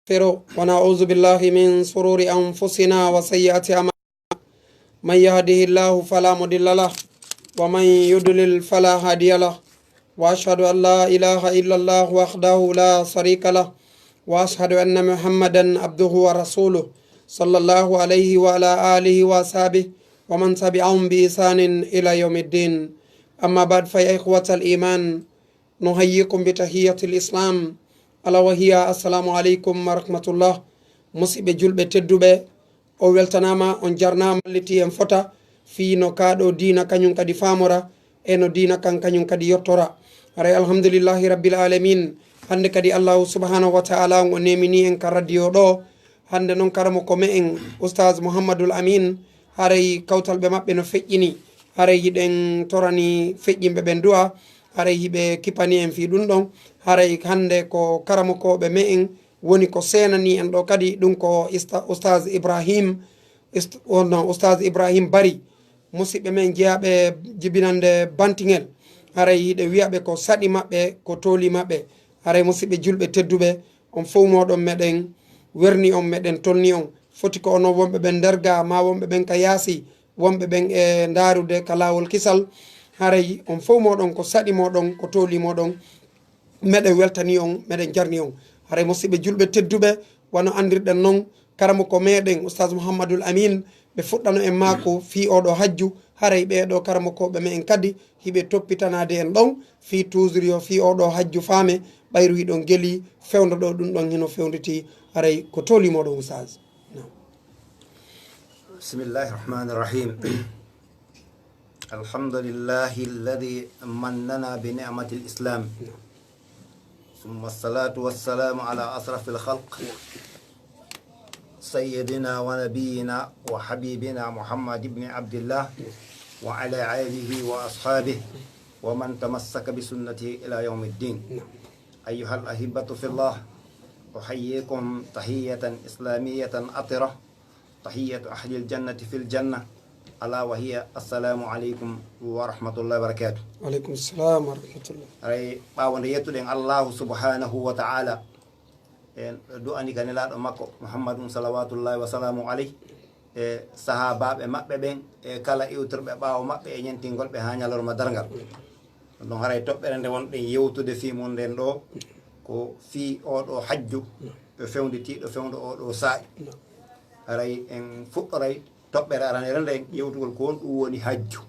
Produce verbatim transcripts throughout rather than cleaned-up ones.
ونستغفره ونعوذ بالله من شرور أنفسنا وسيئات أعمالنا. من يهده الله فلا مضل له ومن يضلل فلا هادي له. وأشهد أن لا إله إلا الله وحده لا شريك له. وأشهد أن محمدا عبده ورسوله صلى الله عليه وعلى آله وأصحابه ومن تبعهم بإحسان إلى يوم الدين. أما بعد، فيا إخوة الإيمان، نحييكم بتحية الإسلام، ألا وهي السلام عليكم ورحمة الله. Musidɓe julɓe tedduɓe, on weltanaama, on jarnaama, walliti en fota fii no kaa ɗoo diina kañum kadi faamora, e no diina kan kañum kadi yottora. Haray alhamdulillahi rabbil alamin. Hannde kadi Allahu subhanahu wa ta'ala on o neemini en ka radio ɗoo. Hannde non karamoko me'en Ustaz Muhammadul Amin, haray kawtalɓe maɓɓe no feƴƴini. Haray hiɗen torani feƴƴinɓe ɓen du'a. Haray hiɓe kipani en fii ɗum ɗon. Haray hannde ko karamokooɓe me'en woni ko seenanii en ɗoo kadi, ɗum ko ista-, Ustaz Ibrahim, ist-, on non, Ustaz Ibrahim Bari. Musidɓe men jeyaaɓe jibinande Bantingel, haray hiɗe wi'a ɓe ko saɗi maɓɓe, ko tooli maɓɓe. Haray musidɓe julɓe tedduɓe, on fow mooɗon meɗen werni on, meɗen tolni on. Foti ko onon wonɓe ɓen nder gaa, maa wonɓe ɓen ka yaasi, wonɓe ɓen e ndaarude ka laawol kisal. Haray on fow mooɗon ko saɗi mooɗon, ko tooli mooɗon. Meɗen weltani on, meɗen jarni on. Haray musidɓe julɓe tedduɓe, wano anndirɗen non, karamoko meɗen Ustaz Muhammadul Amin, ɓe fuɗɗano en maaku fii oo ɗoo hajju. Haray ɓee ɗoo karamokooɓe me'en kadi hiɓe toppitanaade en ɗon fii toujours yo fii oo ɗoo hajju faame, ɓayru hiɗon geli fewndo ɗoo ɗum ɗon hino fewnditi. Haray ko tooli mooɗon Ustaz. Naam. بسم الله الرحمن الرحيم. الحمد لله الذي مننا بنعمة الإسلام. ثم الصلاة والسلام على أشرف الخلق سيدنا ونبينا وحبيبنا محمد بن عبد الله وعلى آله وأصحابه ومن تمسك بسنته إلى يوم الدين. أيها الأحبة في الله، أحييكم تحية إسلامية عطرة، تحية أهل الجنة في الجنة، ألا وهي السلام عليكم ورحمة الله وبركاته. Wa aleykum salam wa rahmatullah. Haray ɓaawo nde yettuɗen Allahu subhanahu wa ta'ala, en du'ani ka nelaaɗo makko Muhammadun salawatullahi wa salamu alayhi, e sahaabaaɓe maɓɓe ɓen, e kala iwtirɓe ɓaawo maɓɓe e ñentingol ɓe haa ñalorma darngal. Ɗum ɗon haray toɓɓere nde wonɗen yewtude fii mun nden ɗoo, ko fii oo ɗoo hajju, e fewnditiiɗo fewndo oo ɗoo saa'i. Haray en fuɗɗoray toɓɓere aranere nden yewtugol ko honɗum woni hajju.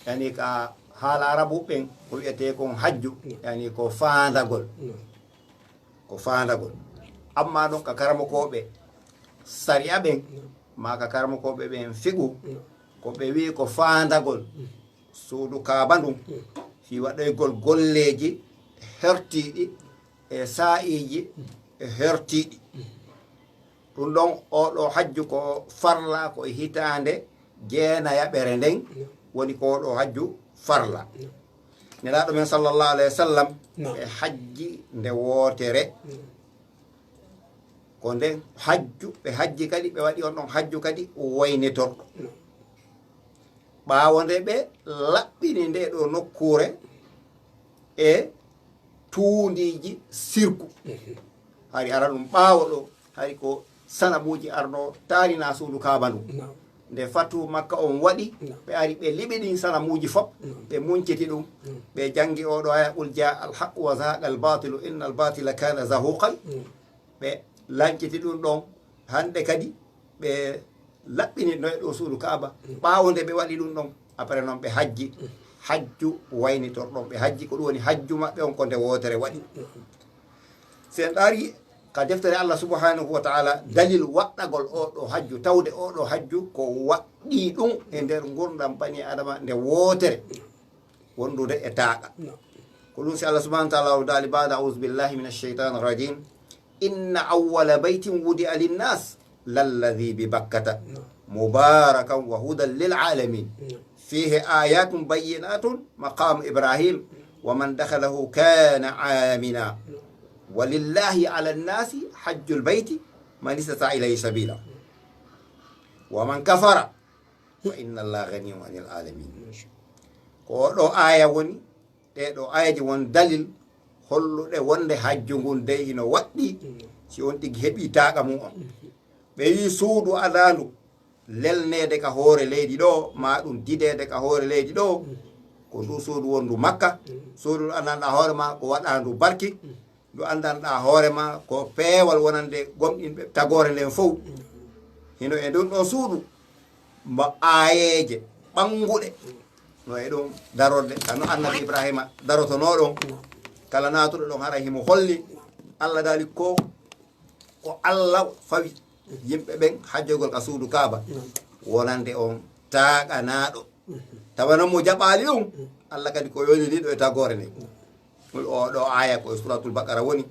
Yani ka haala arabu ɓen ko wi'etee kon hajju, yani ko faandagol. Ko faandagol. Amma ɗon ka karamokooɓe sariya ɓen, maa ka karamokooɓe ɓen fiqhu, ko ɓe wi'i ko faandagol suudu Kaaba ndun, fii waɗoygol golleeji hertiiɗi e saa'iiji hertiiɗi. Ɗum ɗon, oo ɗoo hajju ko farla ko e hitaande jeenayaɓere nden, woni ko oo ɗoo hajju farla. Nelaaɗo men sallallahu alayhi wa sallam e hajji nde wootere. Ko nden hajju, ɓe hajji kadi, ɓe waɗi on ɗon hajju kadi waynitorɗo. Ɓaawo nde ɓe laɓɓini ndee ɗoo nokkuure e tuundiiji sirku. Hari ara ɗum ɓaawo ɗoo, hari ko sanamuuji arno taarina suudu Kaaba ndu. Nde fatu Makka on waɗi, ɓe ari ɓe liɓi ɗin sanamuuji fop, ɓe munciti ɗum, ɓe jangi oo ɗoo aya, "Qul jaa al haqu wa zahaqa al batilu, inna al batila kana zahuqan." Ɓe lanciti ɗum ɗon, hannde kadi ɓe laɓɓini no e ɗoo suudu Kaaba. Ɓaawo nde ɓe waɗi ɗum ɗon, après non ɓe hajji, hajju waynitorɗon ɓe hajji, ko ɗum woni hajju maɓɓe on ko nde wootere waɗi. Si en ɗaari ka deftere Allah subhanahu wa ta'ala, dalil waɗɗagol oo ɗoo hajju, tawde oo ɗoo hajju ko waɗɗii ɗum e nder ngurndan bani Adama nde wootere, wondude e taaɗa. Ko ɗum si Allah subhanahu wa ta'ala o daali, ba'da a'udhu billahi minash shaytanir rajim, "Inna awwala baytin wudi'a linnas lalladhi bi Bakkata mubarakan wa hudan lil alamin. Fihi ayatun bayyinatun maqamu Ibrahim wa man dakhalahu kana amina. Wa lillahi ala nnasi hajjul bayti man istata ilayhi sabila. Wa man kafara fa inna Allaha ghaniyun anil alamin." Ko oo ɗoo aya woni, ɗee ɗoo ayaji won dalil holluɗe wonde hajju ngun dey hino waɗɗii, Si on tigi heɓi taaqa mum on. Ɓe yi suudu adaandu lelneede ka hoore leydi ɗo, ma ɗum dideede ka hoore leydi ɗo, ko ndu suudu wondu Makka, suudu ndu anndanɗaa hoore ma ko waɗaandu barki, ndu anndanɗaa hoore ma ko peewal wonande gomɗinɓe tagoore nden fow. Hino e ndun ɗon suudu, mba aayeeje ɓannguɗe, no e ɗum darorde, ka no Annabi Ibrahima darotonoo ɗon, kala naatuɗo ɗon hara himo holli, Allah daali ko, ko Allah fawi yimɓe ɓen hajjogol ka suudu Kaaba, wonande on taaganaaɗo. Tawa non mo jaɓaali ɗum, Allah kadi ko yoniniiɗo e tagoore nden. Ngol o ɗo aaya ko e Suratul Baqara woni.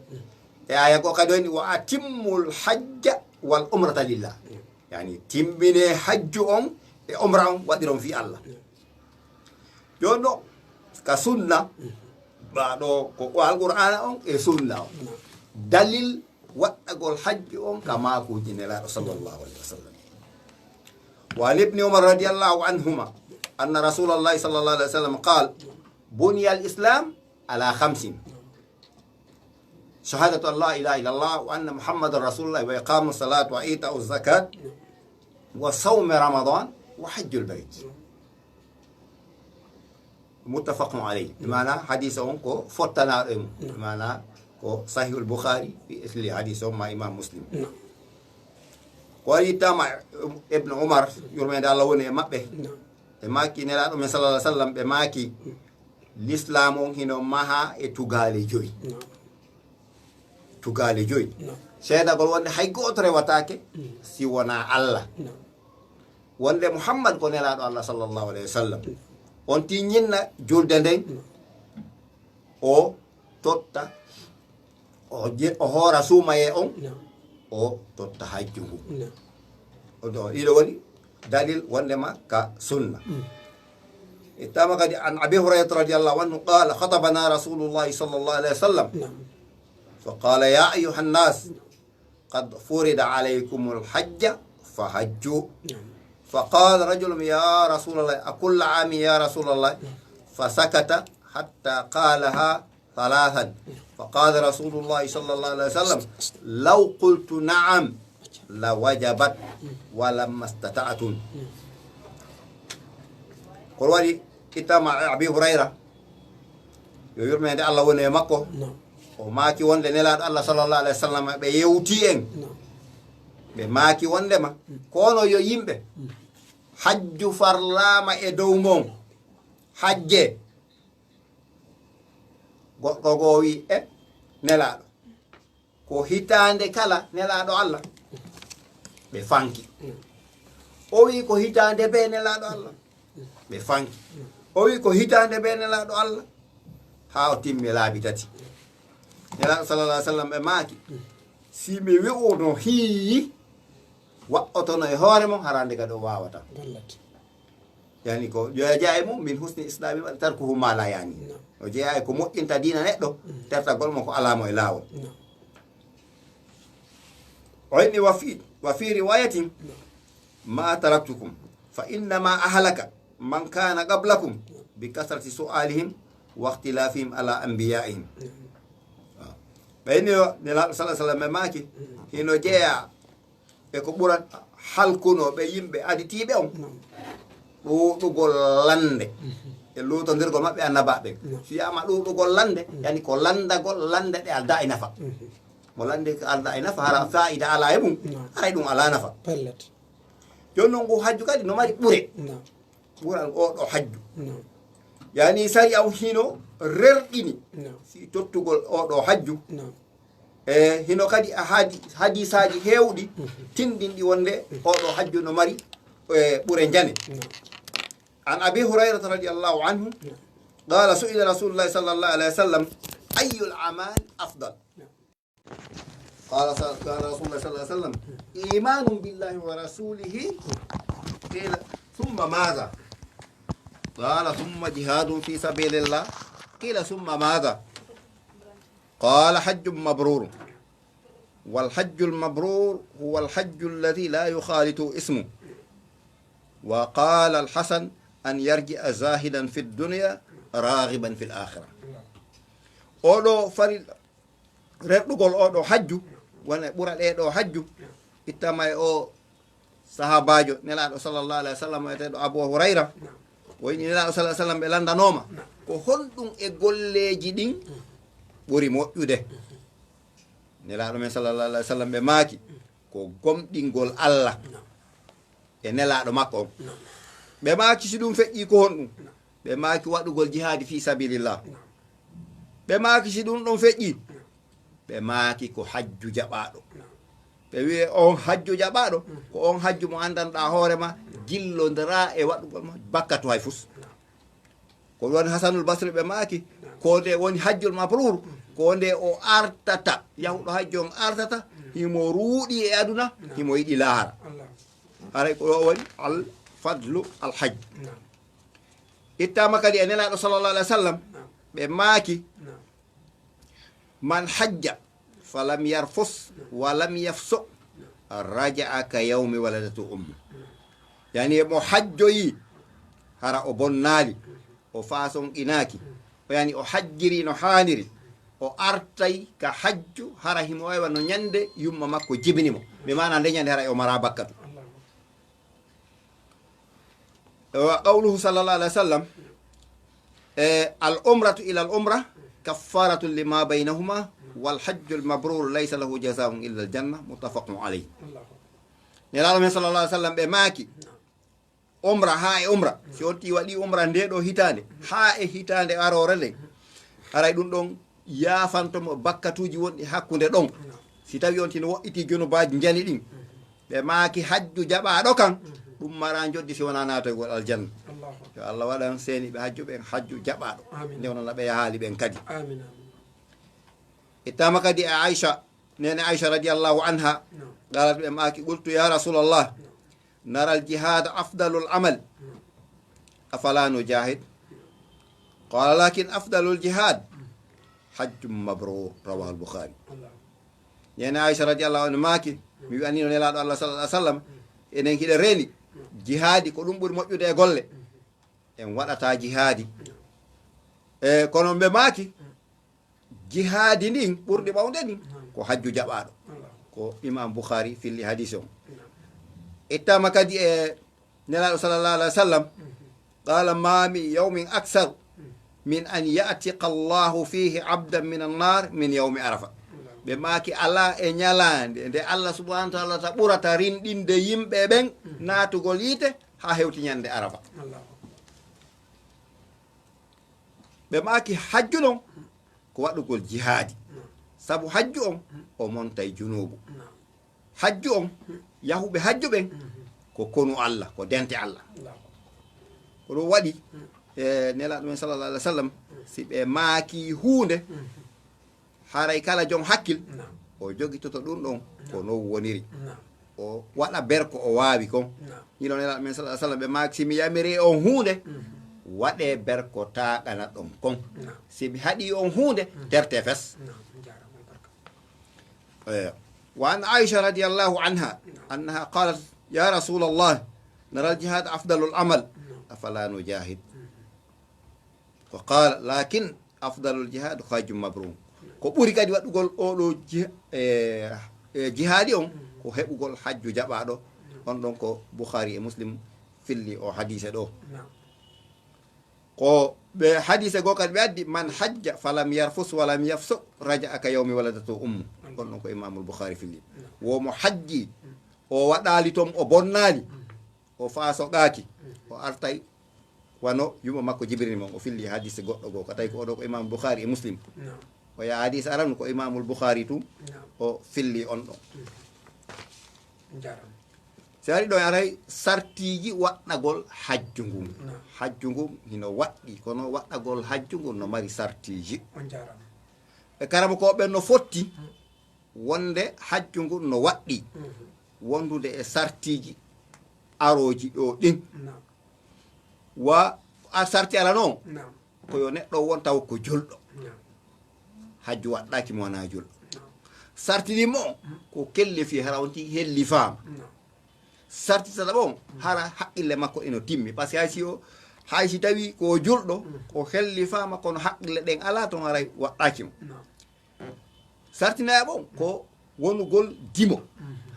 E aaya ko kadi woni, "Wa atimmul hajja wal umrata lillah." Yani, timmine hajju on e umra on waɗiron fii Allah. Jooni ɗo, ka sunna, ɓa ɗo ko Alqur'aana on e sunna on. Dalil waɗɗagol hajju on ka maakuuji Nelaaɗo sallallahu alayhi wa sallam. Wa an ibni Umar radiyallahu anhuma, anna Rasulallahi sallallahu alayhi wa sallam qaal, "Buniya al-Islam ala khamsin. Shahadatu an la ilaha illallah wa anna Muhammadan Rasulullah wa iqamu salat wa ita'u zakat wa sawmi Ramadan wa hajjul bayt." Muttafaqun alayh. Maana hadisa on ko fottanaaɗo e mum. Maana ko Sahihul Bukhari fi asli hadisa on ma Imam Muslim. Ko waɗi tama Ibn Umar, yurmeende Allah woni e maɓɓe. Ɓe maaki Nelaaɗo men sallallahu alayhi wa sallam, ɓe maaki, "Lislaam on hino maha e tugaale joyi." Tugaale joyi. Seedagol wonde hay gooto rewataake si wonaa Allah. Wonde Muhammad ko Nelaaɗo Allah sallallahu alayhi wa sallam. On tinñinna julde nden, o totta, o je-, o hoora suumayee on, o totta hajju ngu. O ɗo, ɗiɗo woni dalil wondema ka sunna. Ittama kadi an Abi Hurayrata radiyallahu anhu qala, khatabana Rasulullahi sallallahu alayhi wa sallam. Fa qala, "Ya ayyuhan nas, qad furida alaykumul hajja fa hajju." Fa qala rajulun, "Ya Rasulallah, a kulla amin ya Rasulallah?" Fa sakata hatta qalaha thalathan. Fa qala Rasulullahi sallallahu alayhi wa sallam, "Law qultu na'am, la wajabat, wa lamma stata'tum." Ko waɗi ittama Abi Hurayra, yo yurmeende Allah woni e makko, o maaki wonde Nelaaɗo Allah sallallahu alayhi wa sallam, ɓe yewti en. Ɓe maaki wondema, kono yo yimɓe, hajju farlaama e dow mon, hajje. Goɗɗo goo wi, "E Nelaaɗo, ko hitaande kala Nelaaɗo Allah?" Ɓe fanki. O wi, "Ko hitaande bee Nelaaɗo Allah?" Ɓe fanki. O wi, "Ko hitaande bee Nelaaɗo Allah?" Haa o timmi laabi tati. Nelaaɗo sallallahu alayhi wa sallam ɓe maaki, "Si mi wi'uno hiyi, waɗotono e hoore mon, haraande kadi o waawata." Wallati. Yani ko yo jeyaa e mum, min husni islami waɗi tarkuhu ma la yani. No. O jeyaa e ko moƴƴinta diina neɗɗo, tertagol mo ko alaa mo e laawol. No. O inni wa fi, wa fi riwayatin, no, "Ma taraktukum, fa innama ahlaka man kana qablakum bi kasrati su'alihim wa ikhtilafihim ala anbiyaihim." No. Waaw. Ɓe inni yo Nelaaɗo sallallahu alayhi wa sallam ɓe maaki, hino jeyaa e ko ɓurata halkunoo ɓe yimɓe aditiiɓe on, ɗuuɗugol lannde e luutondirgol maɓɓe annabaaɓe ɓen. No. Si wiyaama ɗuuɗugol lannde, yani ko lanndagol lannde ɗe aldaa e nafa. Mo lannde ko aldaa e nafa, hara faa'ida alaa e mum, no, haray ɗum alaa nafa. Pellet. Jooni non, ngu hajju kadi no mari ɓure. No. Ɓural oo ɗoo hajju. No. Yani sariya on hino rerɗini, no, fii tottugol oo ɗoo hajju. No. E hino kadi a hadi-, hadiisaaji heewɗi, mhm, tinndinɗi wonde, mhm, oo ɗoo hajju no mari, e, ɓure njane. No. An Abi Hurayrata radiyallahu anhu, no, qala su'ila Rasulullahi sallallahu alayhi wa sallam, "Ayyul a'mali afdal?" No. Qala sa-, qala Rasulullah sallallahu alayhi wa sallam, "Imanun billahi wa rasulihi." Qila, "Thumma madha?" Qala, "Thumma jihadun fi sabilillah." Qila, "Thumma madha?" قال: حج مبرور. والحج المبرور هو الحج الذي لا يخالطه إثم. وقال الحسن: أن يرجع زاهدا في الدنيا راغبا في الآخرة. Oɗo farilla, rerɗugol oɗo hajju, wona ɓura ɗee ɗoo hajju. Ittama e o sahaabaajo Nelaaɗo sallallahu alaihi wasallam, wiyeteeɗo Abu Hurayra. O wiyi Nelaaɗo sallallahu alaihi wasallam ɓe lanndanooma, ko honɗum e golleeji ɗin ɓuri moƴƴude? Nelaaɗo men sallallahu alaihi wasallam ɓe maaki, ko gomɗingol Allah e Nelaaɗo makko on. Ɓe maaki, si ɗum feƴƴii, ko honɗum? Ɓe maaki, waɗugol jihaadi fi sabilillah. Ɓe maaki, si ɗum ɗon feƴƴii? Ɓe maaki, ko hajju jaɓaaɗo. Ɓe wi'i, on hajju jaɓaaɗo, ko on hajju mo anndanɗaa hoore ma, jillondiraa e waɗugol ma bakkatu hay fus. Ko ɗum woni Hasanul Basri ɓe maaki, ko nde woni hajjul mabruur, ko nde o artata, yahuɗo hajju on artata, himo ruuɗi e aduna, himo yiɗi laahara. Haray ko ɗo woni al fadlu al hajj. Ittama kadi e Nelaaɗo sallallahu alaihi wasallam, ɓe maaki, man hajja falam yarfus walam yafsuq raja'a ka yawmi waladatu ummu. Yani mo hajjoyi, hara o bonnaali, o faasonqinaaki, o yani o hajjiri no haaniri, o artay ka hajju, hara himo waywa no ñande yumma makko jibini mo. Ɓe maana nde ñande hara o mara bakkatu. Wa qawluhu sallallahu alaihi wasallam, eh, al umratu ila al umra kaffaratun lima baynahuma wal hajjul mabrur laysa lahu jazaa'un illa al janna, muttafaqun alayh. Nelaaɗo men sallallahu alaihi wasallam ɓe maaki, umra haa e umra, si on tii waɗi umra nde ɗo hitaande, haa e hitaande aroore nden, haray ɗum ɗon yaafanto mo bakkatuuji wonɗi hakkunde ɗon. Si tawi on tino woɗɗiti junubaaji njani ɗin, ɓe maaki hajju jaɓaaɗo kan, ɗum mara njoddi si wonaa naatoygol aljanna. Yo Allah waɗan seeni ɓe hajju ɓen hajju jaɓaaɗo. Amin. Nde wonana ɓe yahaali ɓen kadi. Amin, amin. Ittama kadi e Aisha, nene Aisha radiyallahu anha, qalat, ɓe maaki, qultu ya Rasulallah, nara al jihad afdalul amal, afala nujahid? Qala lakin afdalul jihad hajjum mabrur, rawahul Bukhari. Nene Aisha radiyallahu anha maaki, mi wi'anino Nelaaɗo Allah sallallahu alaihi wasallam, enen hiɗen reeni jihaadi, ko ɗum ɓuri moƴƴude e golle. En waɗata jihaadi. E kono ɓe maaki, jihaadi ndin ɓurdi mawde ndin ko hajju jaɓaaɗo. Ko Imam Bukhari filli hadisi on. Ittama kadi e Nelaaɗo sallallahu alaihi wasallam, qala, ma min yawmin aksar min an ya'tiqa Allahu fihi abdan min annar min yawmi Arafa. Ɓe maaki, alaa e ñalaande nde Allah subhanahu wa ta'ala ta ɓurata rinɗinde yimɓe ɓen naatugol yiite haa hewti ñande Arafa. Ɓe maaki, hajju non ko waɗugol jihaadi. Sabu hajju on, o montay junuubu. Hajju on, yahuɓe hajju ɓen, ko konu Allah, ko dente Allah. Ko ɗum waɗi, e Nelaaɗo men sallallahu alaihi wasallam, si ɓe maaki huunde, haray kala jom hakkil, o jogitoto ɗum ɗon ko non woniri. O waɗa ber ko o waawi kon. Hino Nelaaɗo men sallallahu alaihi wasallam ɓe maaki, si mi yamiri on huunde, waɗe ber ko taaɗana ɗon kon. Si mi haɗi on huunde, terte fes. Eh, wa an Aisha radiyallahu anha, annaha qalat, ya Rasulallah, nara al jihad afdalul amal, afala nujahid? Wa qala, lakin afdalul jihad hajjum mabrur. Ko ɓuri kadi waɗugol oɗo ji-, e, e, jihaadi on, ko heɓugol hajju jaɓaaɗo. On ɗon ko Bukhari e Muslim filli o hadise ɗo. Ko ɓe hadise goo kadi ɓe addi, man hajja falam yarfus walam yafsuq raja'a ka yawmi waladatu ummu. On ɗon ko Imamul Bukhari filli. Wo mo hajji, o waɗaali ton, o bonnaali, o faasoqaaki, o artay wano yumma makko jibrini mo. O filli hadise goɗɗo goo, ka tawi ko oɗo ko Imam Bukhari e Muslim. O ya hadise aran ko Imamul Bukhari tun o filli on ɗon. Si ari ɗo, aray sartiiji waɗɗagol hajju ngun. Hajju ngun hino waɗɗi, kono waɗɗagol hajju ngun no mari sartiiji. E karamokooɓe no fotti wonde hajju ngun no waɗɗi wondude e sartiiji arooji ɗo ɗin. Wa a sarti ala non, ko yo neɗɗo won taw ko julɗo. Hajju waɗɗaaki mo wonaa julɗo. Sarti ɗin mo ko kellefi, hara on ti hellifaama. Sarti tata ɓon, hara haqqille makko ino timmi. Parce que hay si o, hay si tawi ko o julɗo, o hellifaama, kono haqqille ɗen alaa ton, haray waɗɗaaki mo. Sarti nayaɓo on ko wonugol dimo,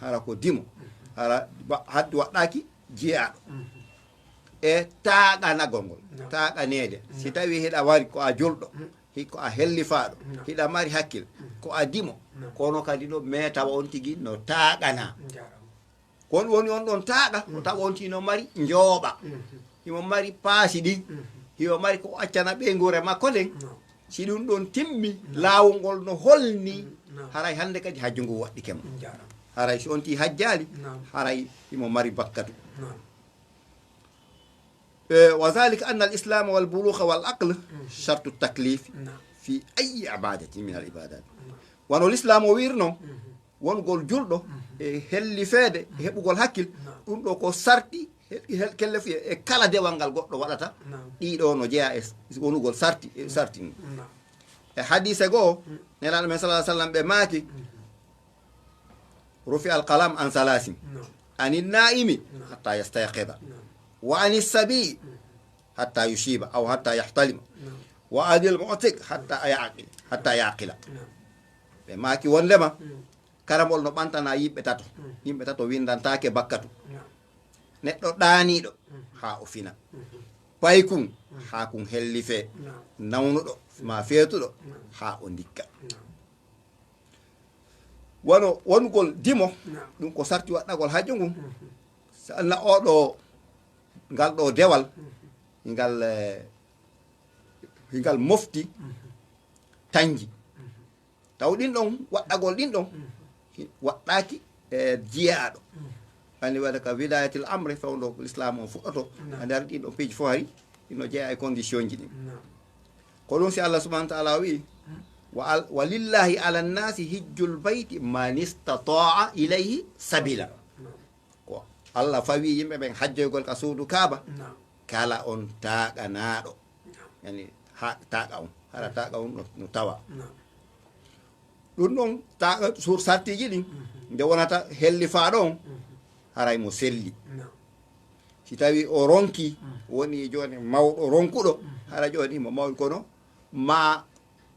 hara ko dimo, hara wa- haddi waɗɗaaki jiyaaɗo. E taaɗanagol ngol, taaɗaneede. Si tawi hiɗa mari ko a julɗo, hi- ko a hellifaaɗo, hiɗa mari hakkil, ko a dimo, kono kadi ɗo mee tawa on tigi no taaɗana. Ko on woni on ɗon taaɗa, ko tawa on tigi no mari njooɓa. Himo mari paasi ɗin. Himo mari ko accana ɓeynguure makko nden. Si ɗum ɗon timmi, laawol ngol no holni, haray hannde kadi hajju ngu waɗɗike mo. Haray si on tigi hajjaali, haray himo mari bakkatu. Eh, wa zalika anna al-islam wal bulugha wal aql shartu taklif fi ayi ibadatin min al ibadat. Wano l'islam o wirno, wonugol julɗo e hellifeede e heɓugol hakkil, ɗum ɗo ko sarti, he- he- kellefi e kala dewal ngal goɗɗo waɗata. Ɗiɗo no jeyaa e s- wonugol sarti, e sarti mum. E hadise goo, Nelaaɗo men sallallahu alaihi wasallam ɓe maaki, rufi al qalam an salasin, ani naimi hatta yastayqida, wa ani sabi hatta yushiba, aw hatta yahtalima, wa anil mu'tiq hatta yaqi hatta yaqila. Ɓe maaki wondema karamol no ɓantana yimɓe tato. Yimɓe tato windantaake bakkatu. Neɗɗo ɗaaniiɗo haa o fina, paykun haa kun hellifee, nawnuɗo ma feetuɗo haa o ndikka. Wano wonugol dimo, ɗum ko sarti waɗɗagol hajju ngun. Sanna oɗo, ngal ɗo dewal, ngal eh, ngal mofti tanji. Taw ɗin ɗon waɗɗagol ɗin ɗon waɗɗaaki e jiyaaɗo. Ani waɗa ka wilayatil amre fewndo l'islam on fuɗɗoto. Ani ari ɗin ɗon piiji fof hari ino jeeya e condition ji ɗin. Ko ɗum si Allah subhanahu wa ta'ala wi, wa al- wa lillahi ala nnasi hijjul bayti man istata'a ilayhi sabila. Ko Allah fawi yimɓe ɓen hajjoygol ka suudu Kaaba. Kala on taaɗanaaɗo, yani ha taaɗa on, hara taaɗa on no, no tawa. Ɗum ɗon taaɗa sur sartiiji ɗin, nde wonata hellifaaɗo on, haray mo selli. Si tawi o ronki, woni jooni mawɗo ronkuɗo, hara jooni mo mawɗo kono ma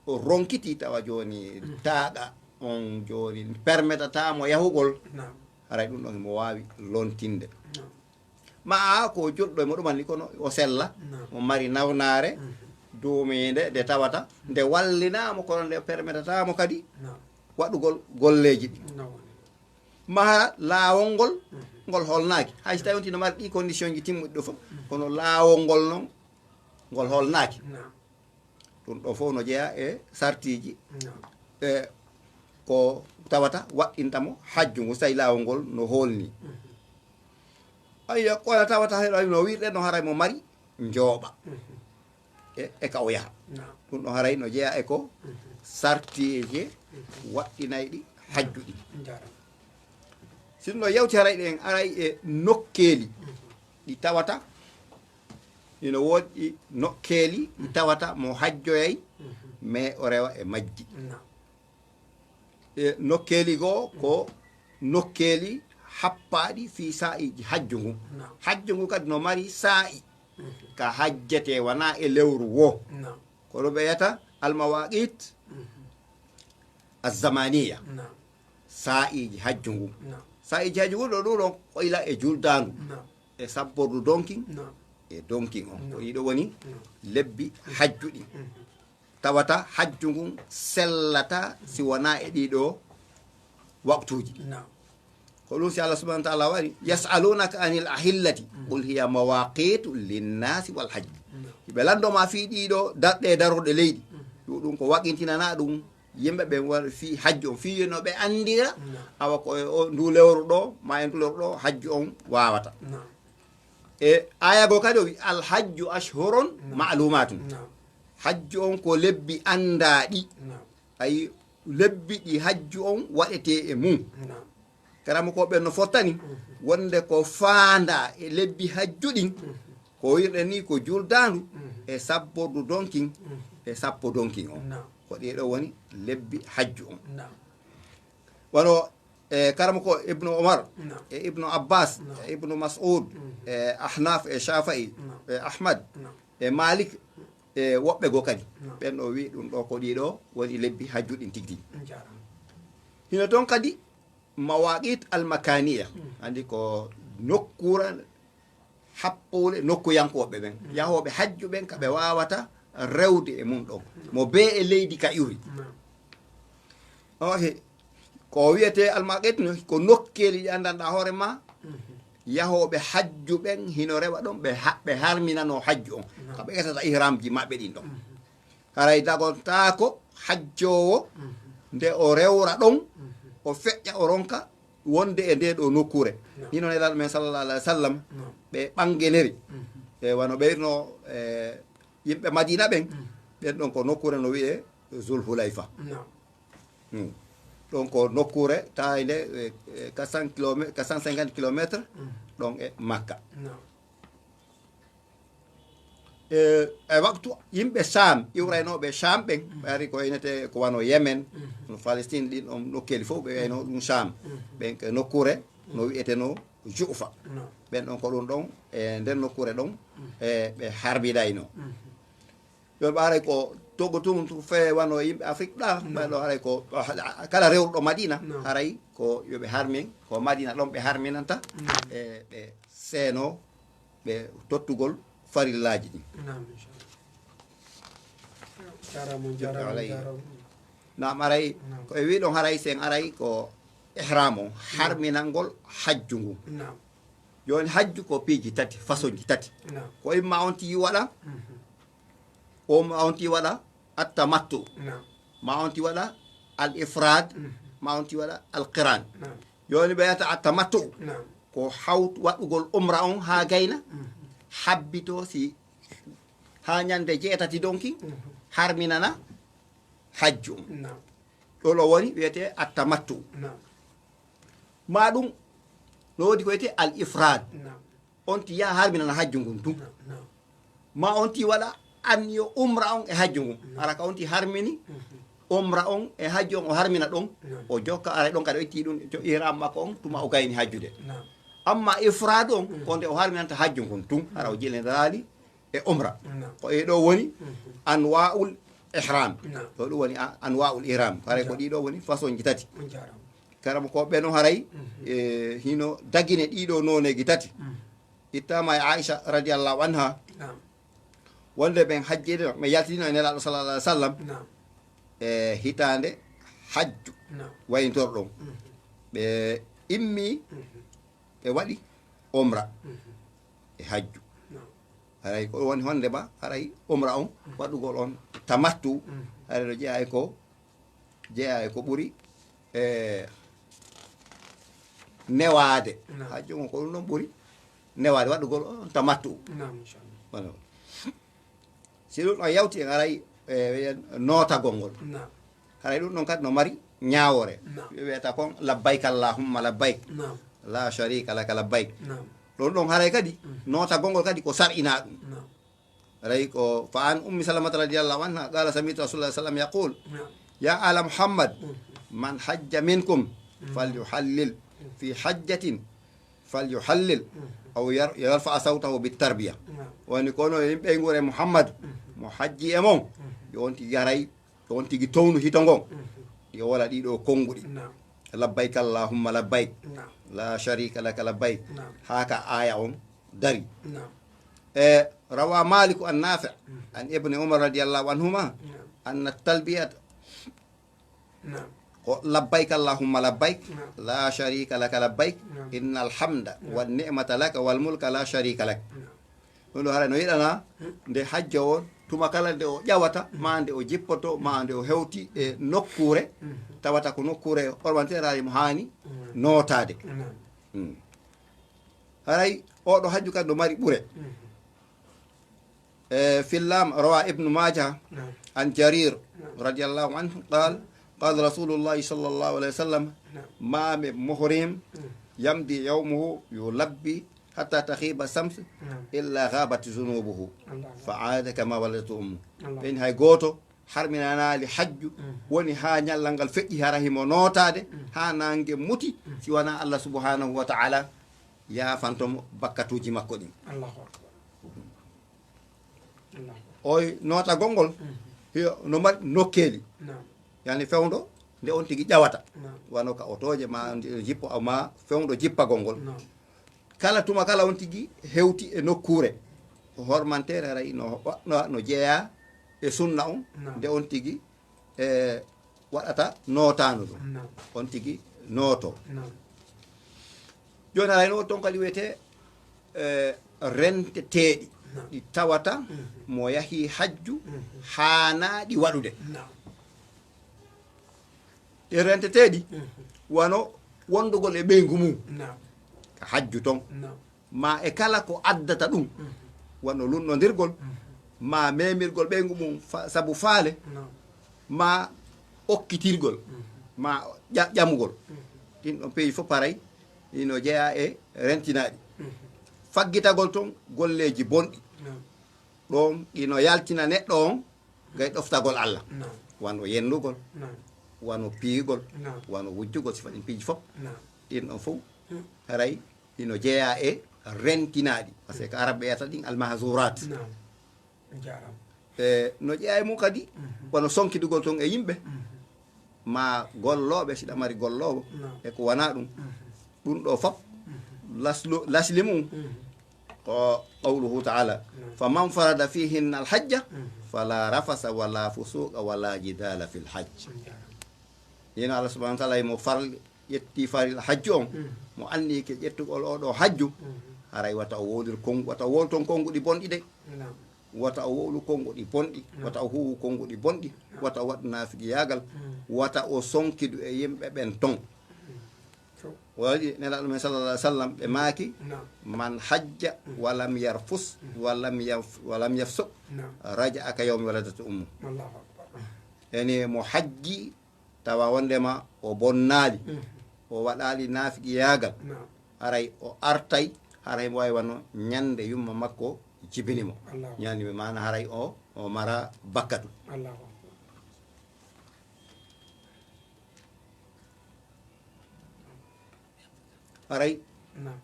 o ronkiti tawa jooni taaɗa on jooni permetata mo yahugol, haray ɗum ɗon mo waawi lontinde. Ma a ko julɗo e mo ɗuman ni kono o sella, o mari nawnaare duumiinde nde tawata nde wallinaa mo kono nde permetata mo kadi waɗugol golleeji ɗi. Ma hara laawol ngol, ngol holnaaki. Hay si tawi on tino mari ɗi condition ji timmuɗi ɗo fof, kono laawol ngol non, ngol holnaaki. Ɗum ɗo fof no jeeya e sartiiji e ko tawata waɗɗinta mo hajju ngu, so tawi laawol ngol no holni. Ayyo, ko tawata heno wirɗe no haray mo mari njooɓa e, e ka o yaha. Ɗum ɗo haray no jeeya e ko sartiiji waɗɗinayɗi hajju ɗi. Sinno yewti haray ɗen aray e nokkeeli ɗi tawata, ino woodi nokkeeli ɗi tawata mo hajjoyay, mais o rewa e majji. E nokkeeli goo ko nokkeeli happaaɗi fii saa'iiji hajju ngu. Hajju ngu kadi no mari saa'i ka hajjetee, wanaa e lewru woo. Ko ɗum ɓe wiyata almawaqit azzamaniya. Saa'iiji hajju ngu. Saa'iiji hajju ngu ɗo ɗum ɗon ko ila e juldaandu, e sabbordu donkin, e donkin on. Ko ɗiɗo woni lebbi hajju ɗin. Tawata hajju ngun sellata si wonaa e ɗiɗo waqtuuji. Ko ɗum si Allah subhanahu wa ta'ala waɗi, "Yas'alunaka anil ahillati, qul hiya mawaqitu linnaasi wal hajj." Ɓe lanndo ma fii ɗiɗo darɗe darorɗe leydi. Ɗum ɗum ko waqintinana ɗum yimɓe ɓen waɗa fii hajju on, fii no ɓe anndira, awa ko e o, ndu lewru ɗo, ma e ndu lewru ɗo, hajju on waawata. E aya goo kadi o wi, "Al hajju ashhurun ma'lumatun." Hajju on ko lebbi anndaaɗi. Ayi, lebbi ɗi hajju on waɗetee e mum. Karamokooɓe no fottani wonde ko faandaa e lebbi hajju ɗin, ko wirɗe ni ko juldaandu e sabbordu donkin e sappo donkin on. Ko ɗee ɗoo woni lebbi hajju on. Wano e karamoko Ibnu Umar, e Ibnu Abbas, e Ibnu Mas'ud, e Ahnaf, e Shafi'i, e Ahmad, e Malik, e woɓɓe goo kadi. Ɓen ɗo wi ɗum ɗo ko ɗiɗo woni lebbi hajju ɗin tigi tigi. Hino toon kadi mawaqit almakaniya, anndi ko nokkure, happule nokkuyankooɓe ɓen, yahooɓe hajju ɓen, ka ɓe waawata rewde e mum ɗon. Mo bee e leydi ka iwi. Oke, ko wiyetee almaqit no, ko nokkeeli ɗi anndanɗaa hoore ma, yahooɓe hajju ɓen hino rewa ɗon, ɓe ha-, ɓe harminanoo hajju on. Ka ɓe ƴettata ihramji maɓɓe ɗin ɗon. Haray dagontaako hajjoowo nde o rewra ɗon, o feƴƴa, o ronka wonde e ndee ɗoo nokkuure. Hino Nelaaɗo men sallallahu alaihi wa sallam, ɓe ɓangeneri. E wano ɓe no, e, yimɓe Madina ɓen, ɓen ɗon ko nokkuure no wi'ee Zul Hulayfa. Hmm. Ɗon ko nokkuure taayde, e, e, quatre cents kilomètres, quatre cent cinquante kilomètres, ɗon e Makka. E, e waktu yimɓe Sham, iwraynooɓe Sham ɓen, ɓe ari ko inete ko wano Yemen, no Palestine, ɗin on nokkeeli fof ɓe wiyayno ɗum Sham. Ɓen ko nokkuure no wi'etenoo Ju'fa. Ɓen ɗon ko ɗum ɗon, e nder nokkuure ɗon, e ɓe harmidaynoo. Yo ɓe haray ko Togo tun, tun fe wano yimɓe Afrik ɗa, ɓe ɗo haray ko kala rewruɗo Madina, haray ko yo ɓe harmin, ko Madina ɗon ɓe harminanta, e ɓe seeno ɓe tottugol farillaaji ɗin. Naam, inchallah. Jaaraama, jaaraama, jaaraama. Naam, aray, ko e wiɗon haray sen aray ko ihram on, harminangol hajju ngun. Naam. Jooni hajju ko piiji tati, façonji tati. Naam. Ko imma on tigi waɗa, o ma on tigi waɗa at-tamattu. Naam. Ma on tigi waɗa al-ifrad, ma on tigi waɗa al-qiran. Naam. Jooni ɓe wiyata at-tamattu. Naam. Ko hawtu waɗugol umra on haa gayna, habbito si haa ñande jeetati donki, harminana hajju on. Naam. Ɗo ɗo woni wiyetee at-tamattu. Naam. Ma ɗum no woodi ko wiyetee al-ifrad. Naam. On ti yaha harminana hajju ngun tun. Naam, naam. Ma on ti waɗa anniyo umra on e hajju ngun. Naam. Hara ka on ti harmini umra on e hajju on, o harmina ɗon, naam, o jokka, aray ɗon kadi o itti ɗum to ihram makko on tuma o gayni hajjude. Naam. Amma ifrad on, ko nde o harminanta hajju ngun tun, hara o jilindiraali e umra. Naam. Ko e ɗo woni anwa'ul ihram. Naam. Ko ɗum woni a-, anwa'ul ihram. Haray ko ɗiɗo woni façon ji tati. On jaaraama. Karamoko ɓe no haray, e, hino dagine ɗiɗo nooneeji tati. Ittama e Aisha radiyallahu anha. Naam. Wonde ɓen hajjino, ɓe yaltino e Nelaaɗo sallallahu alaihi wasallam. Naam. E hitaande hajju, naam, wayintorɗon. Ɓe immi, ɓe waɗi umra e hajju. Naam. Haray ko woni honde ba, haray umra on, waɗugol on tamattu, haray no jeyaa e ko, jeyaa e ko ɓuri, e, newaade. Naam. Hajju on ko ɗum ɗon ɓuri newaade, waɗugol on tamattu. Naam, inchallah. Voilà. Si ɗum ɗon yawti en aray, e, nootagol ngol. Naam. Haray ɗum ɗon kadi no mari ñaawore. Naam. Ɓe wiyata kon, "Labbayk Allahumma labbayk. Naam. La sharika laka labbayk." Naam. Ɗum ɗon haray kadi, nootagol ngol kadi ko sar'inaa ɗum. Naam. Haray ko, "Fa an Ummi Salamata radiyallahu anha, qala sami'tu Rasulullah sallallahu alaihi wasallam yaqul, naam, ya ala Muhammad, man hajja minkum falyuhallil fi hajjatin falyuhallil aw yar-, yarfa sawtahu bit tarbiya." Naam. Woni kono yimɓe ngure Muhammad, mo hajji e mon, yo on tigi haray, yo on tigi townu hito ngon. Yo wala ɗiɗo konnguɗi. Naam. "Labbayk Allahumma labbayk. Naam. La sharika laka labbayk." Naam. Haa ka aya on dari. Naam. E, rawa Maliku an Nafi' an Ibni Umar radiyallahu anhuma, naam, anna talbiyata, naam, ko, "Labbayk Allahumma labbayk, naam, la sharika laka labbayk, naam, innal hamda, naam, wan ni'mata laka wal mulka la sharika lak." Naam. Ɗum ɗo haray no yiɗana nde hajjo on, tuma kala nde o ƴawata, ma nde o jippoto, ma nde o hewti e nokkure, tawata ko nokkure ormanteeraare mo haani nootaade. Naam. Mm. Haray oɗo hajju kadi no mari ɓure. E, fillam, rawa Ibnu Maaja, naam, an Jarir, naam, radiyallahu anhu, qal, qala Rasulullahi sallallahu alaihi wasallam, naam, "Ma min muhrim yamdi yawmuhu yulabbi hatta taghiba shams, naam, illa ghabat zunubuhu, Allahu, fa aada kama waladatu ummu." Allahu. Ɓen hay gooto harminanaali hajju, woni haa ñallal ngal feƴƴi hara himo nootaade, haa naange muti, si wanaa Allah subhanahu wa ta'ala yaafanto mo bakkatuuji makko ɗin. Allahu akbar. Allahu akbar. Oy nootagol ngol, hiyo no mari nokkeeli. Naam. Yani fewndo nde on tigi ƴawata, naam, wano ka otooje ma ndi-, jippo ma fewndo jippagol ngol. Naam. Kala tuma kala on tigi hewti e nokkuure hormanteere, haray no, no, no jeyaa e sunna on, naam, nde on tigi e waɗata nootaandu ɗum. Naam. On tigi nooto. Naam. Jooni haray no ton kadi wiyetee, e, renteteeɗi, naam, ɗi tawata, mhm, mo yahi hajju, mhm, haanaaɗi waɗude. Naam. Ɗi renteteeɗi, mhm, wano wondugol e ɓeyngu mum, naam, ka hajju ton. Naam. Ma e kala ko addata ɗum, mhm, wano lunnondirgol, mhm, ma memirgol ɓeyngu mum fa-, sabu faale, naam, ma okkitirgol, mhm, ma ƴa-, ƴamugol. Mhm. Ɗin ɗon peeji fof paray, ino jeyaa e rentinaaɗi. Mhm. Faggitagol ton golleeji bonɗi. Naam. Ɗon ino yaltina neɗɗo on gay ɗoftagol Allah. Naam. Wano yennugol, naam, wano piyugol, naam, wano wujjugol, sifa ɗin piiji fof. Naam. Ɗin ɗon fof, hmm, haray ino jeyaa e rentinaaɗi. Parce que ko Arab ɓe wiyata ɗin al-mahzurat. Naam. Jaaraama. E, no jeyaa e mum kadi, mhm, wano sonkidugol ton e yimɓe. Mhm. Ma gollooɓe, si ɗa mari golloowo, naam, e ko wanaa ɗum. Mhm. Ɗum ɗo fof, mhm, laslu-, lasli mum, mhm, ko qawluhu ta'ala, naam, "Faman farada fihinna al-hajja, mhm, fala rafasa wala fusuqa wala jidala fil hajj." Hino Allah subhanahu wa ta'ala mo farli, ƴetti faril hajju on, mhm, mo anni ke ƴettugol o ɗo hajju, mhm, haray wata o wowlir kongu, wata o wowlu ton konguɗi bonɗi de. Naam. Wata o wowlu konguɗi bonɗi, naam, wata o huwu konguɗi bonɗi, naam, wata o waɗu naafigiyaagal, mm, wata o sonkidu e yimɓe ɓen ton. Mm. To. O waɗi Nelaaɗo men sallallahu alaihi wasallam, ɓe maaki, naam, "Man hajja, mm, wa lam yarfus, mm, wa lam yaf-, wa lam yafsuq, naam, raja'a ka yawmi waladatu ummu." Allahu akbar. Ene mo hajji tawa wondema o bonnaali, mhm, o waɗaali naafigiyaagal, naam, haray o artay, haray mo wawi wano ñande yumma makko jibini mo. Allahu. Ñande mi maana haray o, o mara bakkatu. Allahu akbar. Haray. Naam.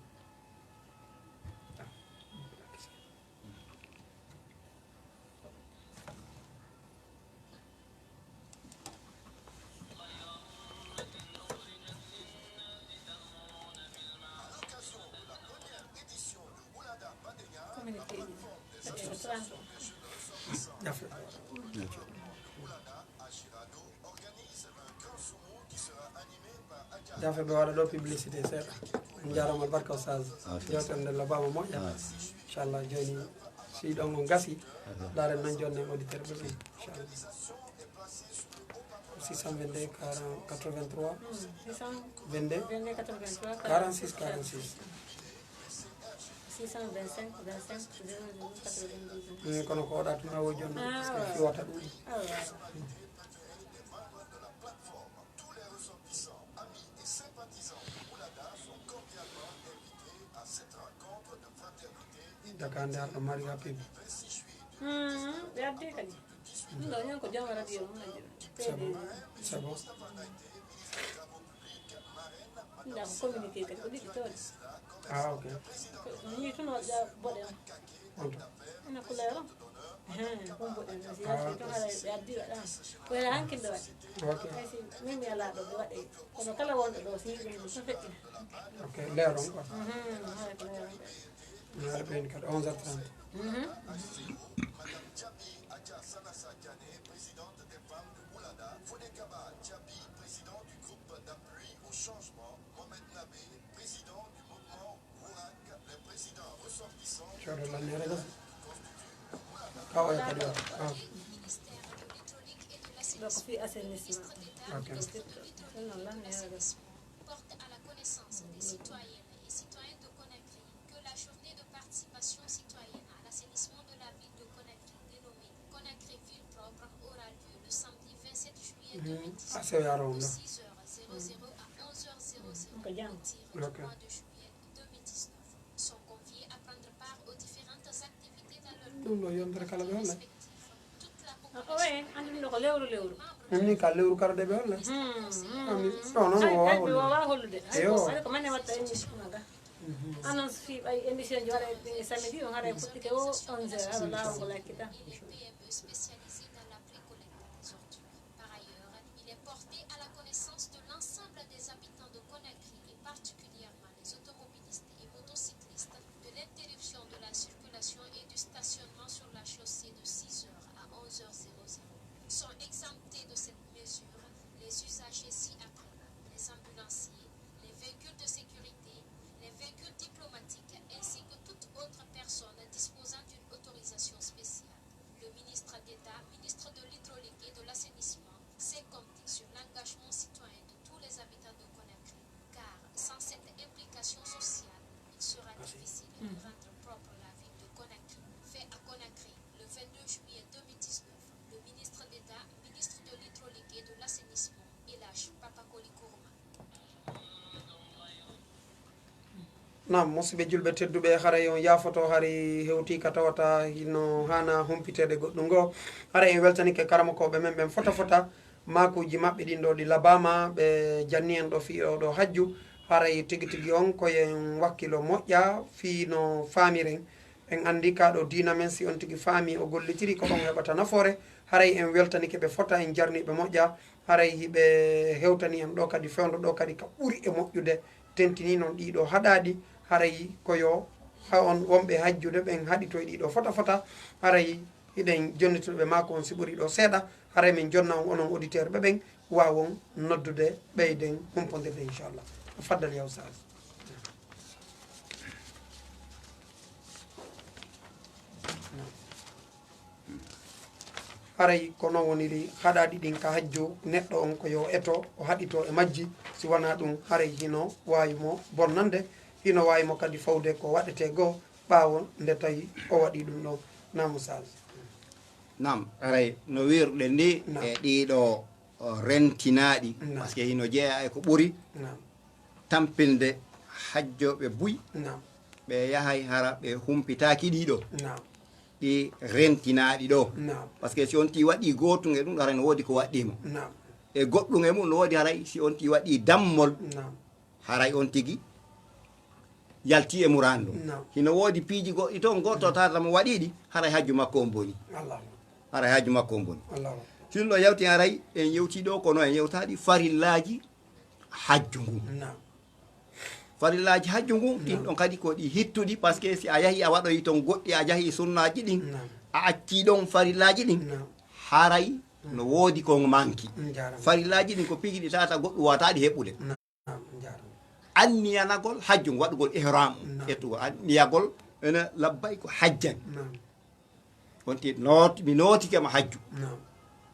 Jafe ɓe waɗa ɗo publicité seeɗa. On njaaraama, albarka Oustaz. Ah, jewtere nde lobaama moƴƴa. Ah. Inchallah, jooni, si ɗon on gasi, ah, ndaaren noon jooni auditeur ɓe ɗum. Inchallah. Six cent vingt-deux, quarante, quatre-vingt-trois, vingt-deux, vingt-deux, quatre-vingt-trois, quarante-six, quarante-six. Six cent vingt-cinq, vingt-cinq, zéro zéro, quatre-vingt-douze. Mm, kono ko oɗa tuma o jooni, ah, parce que fiwata ɗum. Ah, ouais. Dakande arɗo mari rapide. Hmm, ɓe addi kadi. Ɗum ɗo ñon ko jom radio on majjiro. C'est bon. C'est bon. Nda ko communiqué kadi, ko ɗiɗi tawde. Ah, ok. Ko ni tun o ƴa boɗe on. On to. Ina couleur on. Hen, ko boɗe on. Si yalti tun haray ɓe addi waɗa. Ko ena hankin ɓe waɗi. Ok. Hay si min mi alaa ɗo ɓe waɗe. Kono kala wonɗo ɗo si yiɗi ɗum so feƴƴina. Ok, leer on quoi. Mhm, haray ko leer on. Haray ɓen kadi onze heures trente. Mhm. Coodo lannere ɗo. Ka oya kadi o. Ah. Ɗo ko fii assainissement. Ok. Ɗum noon lannere ɗo. Porte à la connaissance des citoyennes et citoyens de Conakry que la journée de participation citoyenne à l'assainissement de la ville de Conakry, dénommée Conakry Ville Propre, aura lieu le samedi vingt-sept juillet, mhm, deux mille dix-neuf, de six heures zéro zéro à onze heures zéro zéro au tir du mois de juillet deux mille dix-neuf. Sont conviés à prendre part aux différentes activités dans leur... Ɗum ɗo yontere kala ɓe holla. Ah, oui, anndi ɗum ɗo ko lewru lewru. Min ka lewru kala de ɓe holla. Hmm, hmm. Anndi, non, non, hay, o hay, mi wawa hollude. Hay, eyo, ko, hay ko mane watta émission ga. Mhm. Annonce fii ɓay émission ji waɗa e samedi, on haray fuɗɗike o onze heures, haɗa laawol ngol accita. Par ailleurs, il est porté à la connaissance Naam, musidɓe julɓe tedduɓe, haray on yaafoto, hari hewti ka tawata hino haana humpiteede goɗɗum goo. Haray en weltanike karamokooɓe men ɓen fota fota, maakuuji maɓɓe ɗin ɗoo ɗi labaama, ɓe janni en ɗoo fii oo ɗoo hajju. Haray tigi tigi on ko yo en wakkilo moƴƴa fii no faamiren. En anndi kaa ɗoo diina men, si on tigi faami, o gollitiri, ko ɗon o heɓata nafoore. Haray en weltanike ɓe fota, en jarni ɓe moƴƴa. Haray hiɓe hewtani en ɗoo kadi fewndo ɗoo kadi ka ɓuri e moƴƴude. Tentini non ɗii ɗoo haɗaaɗi, haray ko yo ha on wonɓe hajjude ɓen haɗitoy ɗii ɗoo fota fota. Haray hiɗen jonnitude ɓe, maa ko on si ɓuri ɗoo seeɗa. Haray min jonna on, onon auditeur ɓe ɓen, waawon noddude, ɓeyden humpondirde, inchallah. Tafaddal, yaa Ustaaz. Haray ko non woniri haɗaaɗi ɗin ka hajju, neɗɗo on ko yo eto, o haɗito e majji, si wanaa ɗum, haray hino waawi mo bonnande, hino waawi mo kadi fawde ko waɗetee goo, ɓaawo nde tawi o waɗii ɗum ɗon. Naam, Ustaaz. Naam, haray no wiirɗen ni Naam. e ɗii ɗoo, o, rentinaaɗi, Naam. parce que hino jeyaa e ko ɓuri Naam. tampinde hajjooɓe buy, Naam. ɓe yahay hara ɓe humpitaaki ɗii ɗoo. Naam. Ɗi rentinaaɗi ɗoo. Naam. Parce que si on tii waɗii gootun e ɗum, haray no woodi ko waɗɗii mo. Naam. E goɗɗum e mum no woodi haray si on tii waɗii dammol, Naam. haray on tigi yaltii e muraadu ndun. Naam. Hino woodi piiji goɗɗi ton, gooto tawata mo waɗii ɗi, haray hajju makko on bonii. Allahu. Haray hajju makko on bonii. Allahu. Si ɗum ɗoo yawti haray, en yewtii ɗoo, kono en yewtaali farillaaji hajju ngun. Naam. Farillaaji hajju ngun, ɗin Naam. ɗon kadi ko ɗi hittuɗi, parce que si a yahii a waɗoyi ton goɗɗi, a jahii sunnaaji ɗin, Naam. a accii ɗon farillaaji ɗin, Naam. haray no woodi ko manki. Njaaraama. Farillaaji ɗin ko piiji ɗi tawata goɗɗum waawataa ɗi heɓude. Naam, njaaraama. Anniyanagol hajju ngun, waɗugol ihram, Naam. ƴettugol anniyagol, ene labbayka hajjan. Naam. On tigi noot-, mi nootike ma hajju. Naam.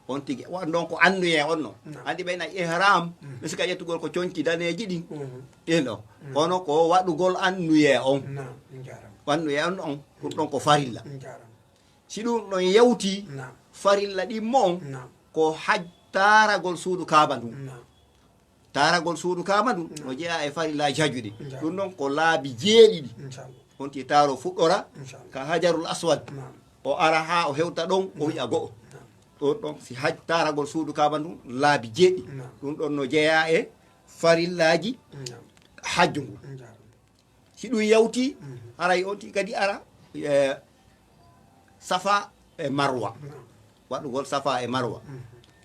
On tigi, wa-, non ko annuyee on non. Naam. Anndi ɓay na ihram, Mhm. mi sika ƴettugol ko conci daneeji ɗin. Mhm. Ɗin ɗon. Mhm. Kono ko waɗugol annuyee on. Naam, njaaraama. Annuyee on on, ɗum ɗon ko farilla. Njaaraama. Si ɗum ɗon yawti, Naam. farilla ɗimmo on, Naam. ko haj-, taaragol suudu Kaaba ndun. Naam. Taaragol suudu Kaaba ndun, Naam. no jeyaa e farillaaji hajju ɗin. Njaaraama. Ɗum ɗon ko laabi jeeɗiɗi. Inchallah. On tigi taaroo fuɗɗora Inchallah. ka Hajarul Aswad. Naam. O ara haa o hewta ɗon, o Naam. wi'a go'o. Naam. Ɗon ɗon, si haj-, taaragol suudu Kaaba ndun laabi jeeɗiɗi. Naam. Ɗum ɗon no jeyaa e farillaaji Naam. hajju ngun. Njaaraama. Si ɗum yawti, Mhm. haray on tigi kadi ara, e, Safa e Marwa. Naam. Waɗugol Safa e Marwa. Mhm.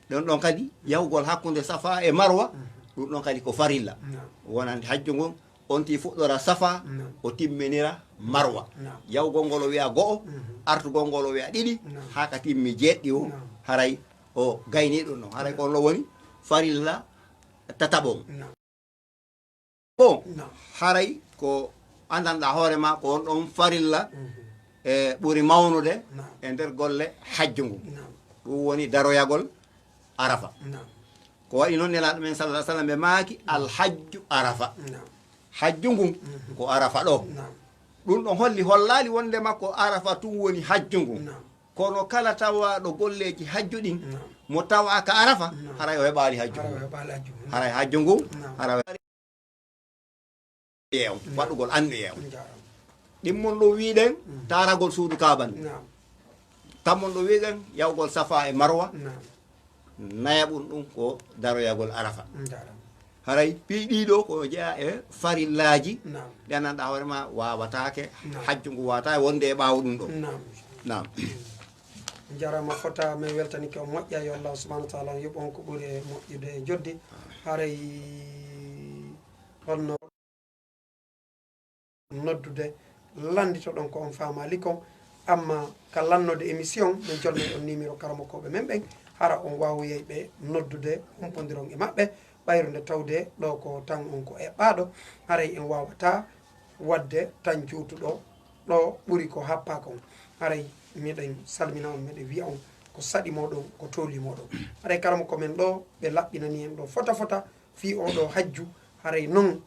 Ɗon ɗon kadi, yahugol hakkunde Safa e Marwa, Mhm. ɗum ɗon kadi ko farilla. Naam. Wonande hajju ngun, on tigi fuɗɗora Safa, Naam. o timminira Marwa. Naam. Yahugol ngol o wi'a go'o, Mhm. artugol ngol o wi'a ɗiɗi, Naam. haa ka timmi jeeɗiɗi o, Naam. haray o gaynii ɗum ɗon. Haray ko on ɗon woni farilla tataɓo on. Naam. Bon, Naam. haray ko anndanɗaa hoore maa ko on ɗon farilla Mhm. e ɓuri mawnude Naam. e nder golle hajju ngun. Naam. Ɗum woni daroyagol Arafa. Naam. Ko waɗi non Nelaaɗo men sallallahu alaihi wasallam ɓe maaki, "Al hajju Arafa." Naam. Hajju ngun Mhm. ko Arafa ɗoo. Naam. Ɗum ɗon holli, hollaali wondema ko Arafa tun woni hajju ngun. Naam. Kono kala tawaaɗo golleeji hajju ɗin, Naam. mo tawaa ka Arafa, Naam. haray o heɓaali hajju Haray o ngun. heɓaali hajju ngun. Haray hajju ngun, Naam. haray o yeewon, Naam. waɗugol annuyee on. Njaaraama. Ɗimmon ɗum wi'uɗen, Mhm. taaragol suudu Kaaba ndun. Naam. Tammon ɗum wi'uɗen, yahugol Safa e Marwa. Naam. Nayaɓun ɗum ko daroyagol Arafa. Njaaraama. Haray piiji ɗiɗo ko jeyaa e farillaaji Naam. ɗi anndanɗaa hoore maa waawataake, Naam. hajju ngu waawataake wonde e ɓaawo ɗum ɗoo. Naam. Naam. Njaaraama fota, min weltanike on moƴƴa, yo Allahu subhanahu wa taala on yoɓ on ko ɓuri e moƴƴude e joddi. Haray honno noddude, lannditoɗon ko on faamaali kon. Amma ka lannoode émission, min jonnay on numéro karamokooɓe men ɓen, hara on waawuyay ɓe noddude, humpondiron e maɓɓe, ɓayru nde tawde ɗoo ko tan on ko eɓɓaaɗo, haray en waawataa waɗde tan juutuɗo ɗoo ɓuri ko happaa kon. Haray miɗen salmina on, miɗen wi'a on ko saɗi mooɗon, ko tooli mooɗon. Haray karamoko men ɗoo, ɓe laɓɓinani en ɗoo fota fota, fii oo ɗoo hajju, haray non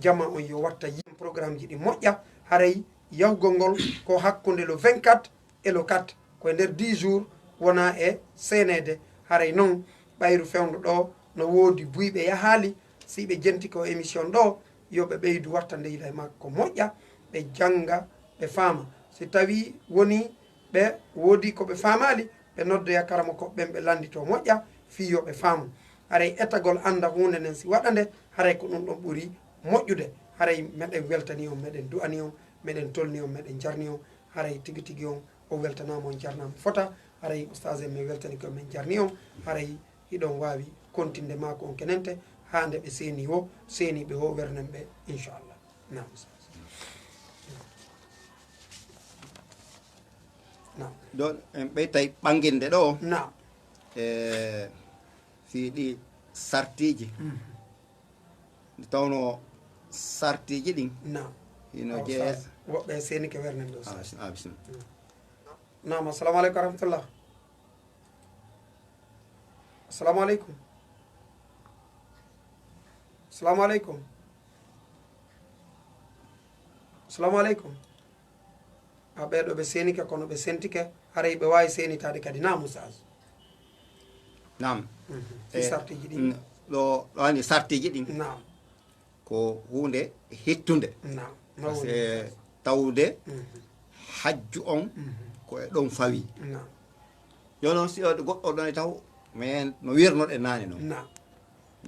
jamaa on yo watta yi'en programmeji ɗi moƴƴa, haray yahugol ngol ko hakkunde le vingt-quatre e le quatre, ko e nder dix jours wonaa e seeneede, haray non ɓayru fewndo ɗoo no woodi buy ɓe yahaali, si ɓe jenti ko émission ɗoo, yo ɓe ɓeydu wattande yila e makko moƴƴa, ɓe jannga, ɓe faama. Si tawii wonii ɓe woodii ko ɓe faamaali, ɓe noddoya karamokooɓe ɓen, ɓe lannditoo moƴƴa fii yo ɓe faamu. Haray etagol annda huunde nden si waɗa nde, haray ko ɗun ɗon ɓuri moƴƴude. Haray meɗen weltanii on, meɗen du'anii on, meɗen tolnii on, meɗen jarnii on. Haray tigi tigi on o weltanaama, on jarnaama fota. Haray ustaas en, men weltanii ko men jarnii on. Haray hiɗon waawi kontinde maako on kenente haa nde ɓe seenii woo, seeniiɓe woo wernen ɓe, inchallah. Naam, ustaas. Naam. Ɗon en ɓeytay ɓannginde ɗoo. Naam. E fii ɗi sartiiji. Nde tawnoo sartiiji ɗin. Naam. Hino Awa, jeeya. ustaas, woɓɓe seenike wernen ɗoo, ustaas. Ah, bisimilla. Naam, assalamu aleykum wa rahmatullah. Assalamu aleykum. Assalamu aleykum. Assalamu aleykum. A, ɓee ɗoo ɓe seenike, kono ɓe sentike, haray ɓe waawi seenitaade kadi. Naam, ustaas. Naam. Mhm. Fii sartiiji ɗin. Ɗo, ɗo ani sartiiji ɗin. Naam. Ko huunde hittunde. Naam. Parce que tawde hajju on ko e ɗon fawi. Naam. Yo noon si o goɗɗo ɗon e taw, mais no wirnoɗen naane noon. Naam.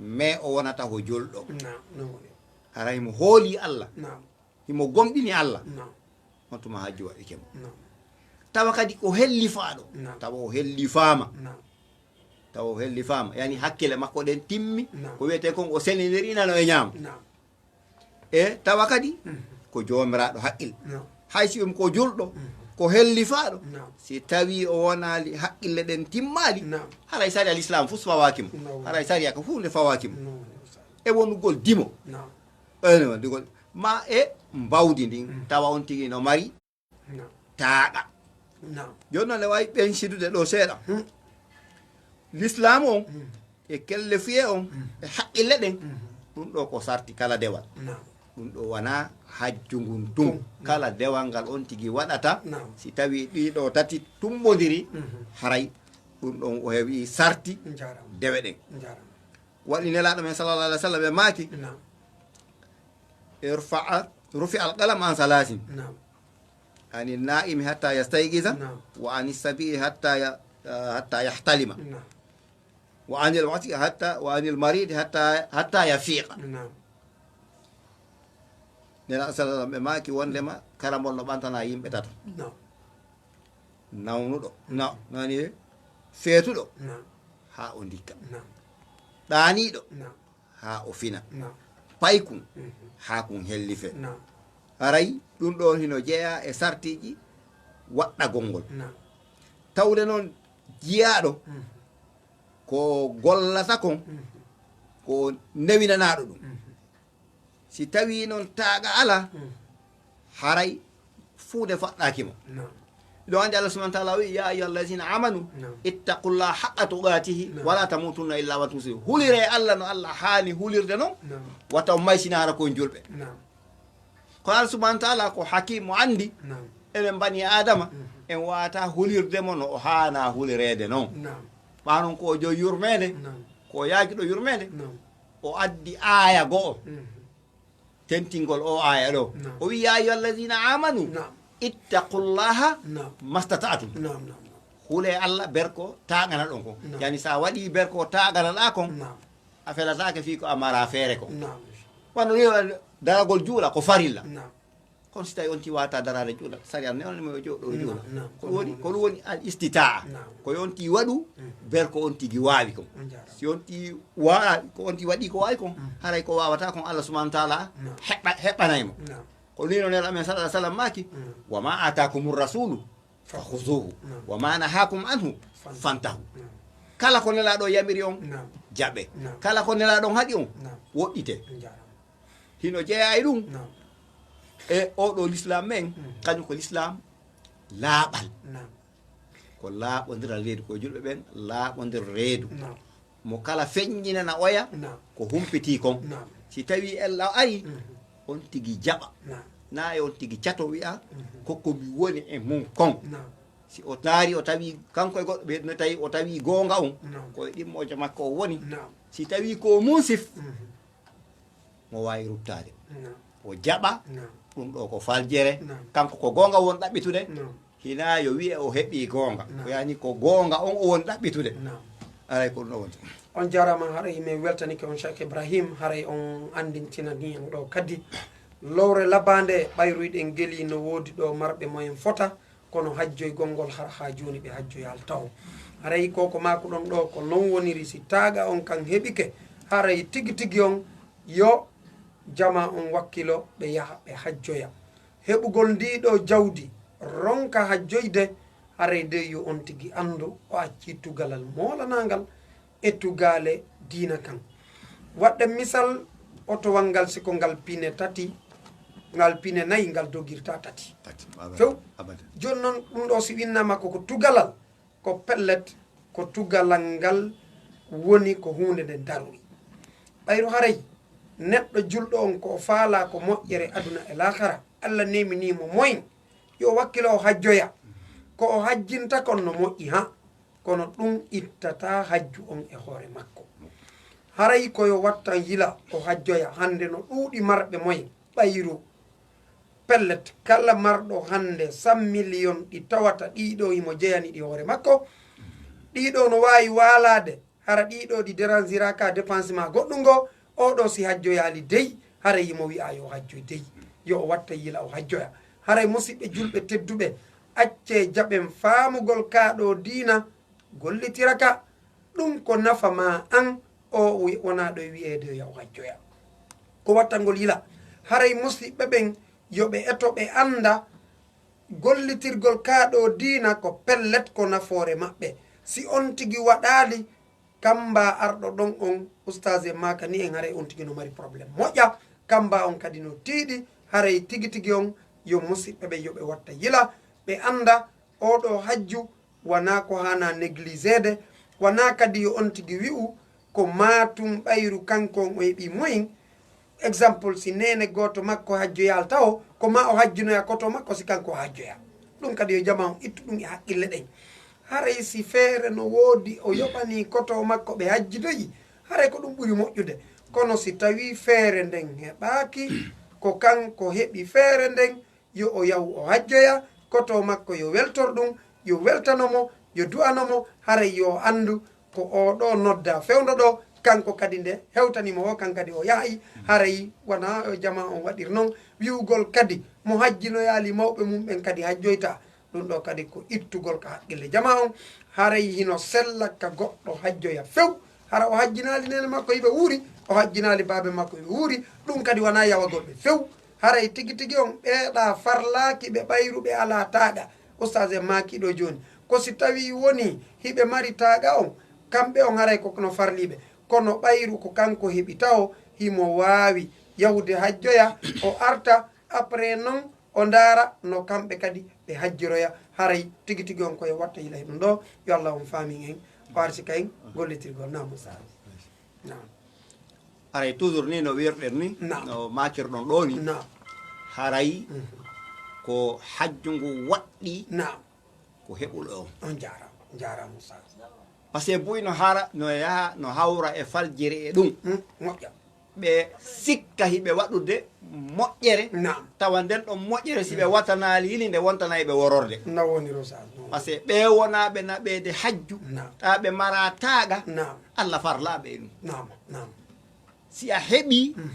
Mais o wonata ko julɗo. Naam. No woni. Haray mo hooli Allah, Naam. himo gomɗini Allah, Naam. on tuma hajju waɗike mo. Naam. Tawa kadi ko hellifaaɗo, Naam. tawa o hellifaama, Naam. tawa o hellifaama, yani hakkille makko ɗen timmi, Naam. ko wiyetee kon o senindiri nano e ñaamo. Naam. E tawa kadi Mhm. ko joomiraaɗo haqqil. Naam. Hay si ɗum ko julɗo, ko hellifaaɗo, Naam. si tawii o wonaali haqqille ɗen timmaali, Naam. haray sariya l'islam fus fawaaki mo. Naam. Haray sariya ko huunde fawaaki mo. Naam. E wonugol dimo. Naam. Ene wonugol ma e mbawdi ndin, tawa on tigi no mari Naam. taaɗa. Naam. Jooni noon, e waawi ɓeynsidude ɗo seeɗa. Hmm. Lislaam on, Hmm. e kellefiye on, Hmm. e haqqille ɗen, Hmm. ɗum ɗo ko sarti kala dewal. Naam. Ɗum ɗo wonaa hajju ngun tun. Tun. Kala dewal ngal on tigi waɗata, Naam. si tawii ɗii ɗo tati tumbondiri, Mhm. haray ɗum ɗon o heɓi sarti Njaaraama. dewe ɗen. Njaaraama. Waɗi Nelaaɗo men sallallahu alaihi wasallam e maaki, Naam. irfa'a, rufi al qalam an salasin. Naam. Ani naimi hatta yastayqiza, Naam. wa ani sabi'i hatta ya-, hatta yahtalima. Naam. Wa anil wati hatta, wa anil maridi hatta, hatta yafiqa. Naam. Nelaaɗo sallallahu alaihi wasallam ɓe maaki wondema karamol no ɓantana yimɓe tato. Naam. Nawnuɗo, na, nani, feetuɗo, Naam. haa o ndikka. Naam. Ɗaaniiɗo, Naam. haa o fina. Naam. Paykun, Mhm. haa kun hellife. Naam. Haray ɗum ɗon hino jeyaa e sartiiji waɗɗagol ngol. Naam. Tawde noon jiyaaɗo, Mhm. ko gollata kon, Mhm. ko newinanaaɗo ɗum. Mhm. Si tawii noon taaga alaa, Mhm. haray fuude faɗɗaaki mo. Naam. Ɗo anndi Allah subhanahu wa ta'ala wi'i, "Ya ayyuha allazina amanu, Naam. ittaqullaha haqqa tuqatihi, Naam. wala tamutunna illa wa antum muslimun." Hulire Allah no Allah haani hulirde noon, Naam. wata on maysina hara ko on julɓe. Naam. Ko Allah subhanahu wa ta'ala ko hakim mo anndi, Naam. enen bani Adama, Mhm. en waata hulirde mo no o haana hulireede noon. Naam. Ɓaa noon ko o joy yurmeende, Naam. ko o yaakiɗo yurmeende, Naam. o addi aaya go'o, Mhm. tentingol o aaya ɗo. Naam. O wi'i, "Ya ayyuha allazina amanu, Naam. ittaqullaha Naam. mastata'tum." Naam, naam, naam. Hule Allah ber ko taaganɗon kon. Naam. Yani sa waɗi ber ko taaganɗaa kon, Naam. a felataake fii ko a mara feere kon. Naam. Wano wi'a daragol juula ko farilla. Naam. Kono si tawi on tigi waawataa daraade juula, sariya newnii mo yo jooɗo juula. Naam, naam. Ko ɗum woni, ko ɗum woni al istitaa. Naam. Ko yo on tigi waɗu Mm. ber ko on tigi waawi kon. On jaaraama. Si on tigi wa-, ko on tigi waɗi ko waawi kon, Mm. haray ko waawataa kon Allah subhanahu wa ta'ala Naam. heɓa-, heɓanay mo. Naam. Ko nii no Nelaaɗo men sallallahu alaihi wasallam maaki, Mm. "Wa ma atakumur rasulu fakhuzuhu, Naam. wa ma nahakum anhu Fan-, fantahu." Naam. Kala ko Nelaaɗo yamiri on, Naam. jaɓe. Naam. Kala ko Nelaaɗo on haɗi on, Naam. woɗɗite. On jaaraama. Hino jeyaa e ɗum. Naam. E oɗo lislaam men, Mm. kañum ko lislaam laaɓal. Naam. Ko laaɓondiral reedu, ko julɓe ɓen laaɓondir reedu. Naam. Mo kala feññinana oya, Naam. ko humpitii kon. Naam. Si tawii ella ari, Mhm. on tigi jaɓa. Naam. Naa e on tigi cato wi'a, Mhm. ko ko mi woni e mum kon. Naam. Si o taari, o tawi kanko e goɗɗo ɓe, no tawi o tawi goonga on, Naam. ko e ɗimmoojo makko o woni. Naam. Si tawi ko munsif, Mhm. mo waawi ruttaade. O jaɓa. Ɗum ɗo ko faljere. Kanko ko goonga won ɗaɓɓitude. Hinaa yo wi'e o heɓii goonga. Ko yani ko goonga on o woni ɗaɓɓitude. Aray ko ɗum o woni. On jaaraama, haray min weltanike on Cheikh Ibrahim, haray on anndintinani en ɗo kadi lowre labaande ɓayruyɗe ngeli no woodi ɗo marɓe moyen fota, kono hajjoygol ngol har haa jooni ɓe hajjoyaali taho. Haray ko ko maakuɗon ɗo ko non woniri, si taaga on kan heɓike, haray tigi tigi on yo jama on wakkilo ɓe yaha ɓe hajjoya. Heɓugol ndii ɗo jawdi ronka hajjoyde, haray dey yo on tigi anndu o accii tugalal moolanaangal e tugaale diina kan. Waɗɗen misal, otowal ngal si ko ngal pine tati, ngal pine nayi, ngal dogirta tati. Few. Jooni non ɗum ɗo si winnaama ko ko tugalal, ko pellet ko tugalal ngal woni ko huunde nde daruri. Ɓayru haray neɗɗo julɗo on ko o faalaa ko moƴƴere aduna e laakara, Alla neeminii mo moyen yo wakkilo o hajjoya. Ko o hajjinta kon no moƴƴi ha, kono ɗum ittataa hajju on e hoore makko. Haray ko yo wattan yila o hajjoya hannde no ɗuuɗi marɓe moyen ɓayru. Pellet, kala marɗo hannde cent million ɗi tawata ɗiɗo himo jeyani ɗi hoore makko, ɗiɗo no waawi waalaade, hara ɗiɗo ɗi dérangira ka dépense ma goɗɗum ngo, oɗo si hajjoyaali dey, haray himo wi'a yo hajjoy dey, yo o watta yila o hajjoya. Haray musiɓɓe julɓe tedduɓe, accee jaɓen faamugol ka ɗo diina, gollitira ka, ɗum ko nafa ma an, o wi-, wonaa ɗo e wi'eede yo yahu hajjoya. Ko wattangol yila. Haray musiɓɓe ɓen yo ɓe eto ɓe annda gollitirgol ka ɗo diina ko pellet ko nafoore maɓɓe. Si on tigi waɗaali, kamba arɗo ɗon on, ustaas e maaka ni en haray on tigi no mari problème. Moƴƴa, kamba on kadi no tiiɗi, haray tigi tigi on yo musiɓɓe ɓen yo ɓe watta yila, ɓe annda oɗo hajju wanaa ko haanaa négligeede, wanaa kadi yo on tigi wi'u ko maatum ɓayru kanko on o heɓii moyen. Exemple, si neene gooto makko hajjoyaali taho, ko maa o hajjinoya koto makko si kanko o hajjoya. Ɗum kadi yo jamaa on ittu ɗum e haqqille ɗen. Haray si feere no woodi o yoɓanii koto makko ɓe hajjidoyi, haray ko ɗum ɓuri moƴƴude. Kono si tawii feere nden heɓaaki, ko kanko heɓi feere nden, yo o yahu o hajjoya, koto makko yo weltor ɗum, yo weltano mo, yo du'ano mo, haray yo o anndu ko o ɗo nodda fewndo ɗo, kanko kadi nde hewtani mo o, kan kadi o yahay, haray wonaa o jamaa on waɗir non. Wi'ugol kadi mo hajjinoyaali mawɓe mum ɓen kadi hajjoyta, ɗum ɗo kadi ko ittugol ka haqqille jamaa on, haray hino sella ka goɗɗo hajjoya few. Hara o hajjinaali neene makko hiɓe wuuri, o hajjinaali baabe makko hiɓe wuuri, ɗum kadi wonaa yawagol ɓe few. Haray tigi tigi on ɓeeɗa farlaaki ɓe ɓayru ɓe alaa taaga. Ustaas e maaki ɗo jooni. Ko si tawii wonii hiɓe mari taaga on, kamɓe on haray ko no farliiɓe. Kono ɓayru ko kanko heɓi taho, himo waawi yahude hajjoya, o arta, après non o ndaara no kamɓe kadi ɓe hajjiroya. Haray tigi tigi on ko yo watta yila e ɗum ɗo. Yo Allah on faamin en, o arsika en gollitirgol. Naam, ustaas. Naam. Haray toujours ni no wirɗen ni, Naam. no maakirɗon ɗo ni. Naam. Haray Mhm. ko hajju ngu waɗɗi Naam. ko heɓuɗo on. On jaaraama. Jaaraama, ustaas. Parce que buy no hara, no yaha, no hawra e faljere e ɗum. Hmm, moƴƴa. Ɓe sikka hiɓe waɗude moƴƴere. Naam. Tawa nden ɗon moƴƴere si ɓe Mm. watanaali yili nde wontanay ɓe wororde. No woniri, ustaas. No. Parce que ɓe wonaa ɓe naɓeede hajju. Naam. Taa ɓe mara taaga. Naam. Allah farlaa ɓe e ɗum. Naam, naam. Si a heɓii, Mhm.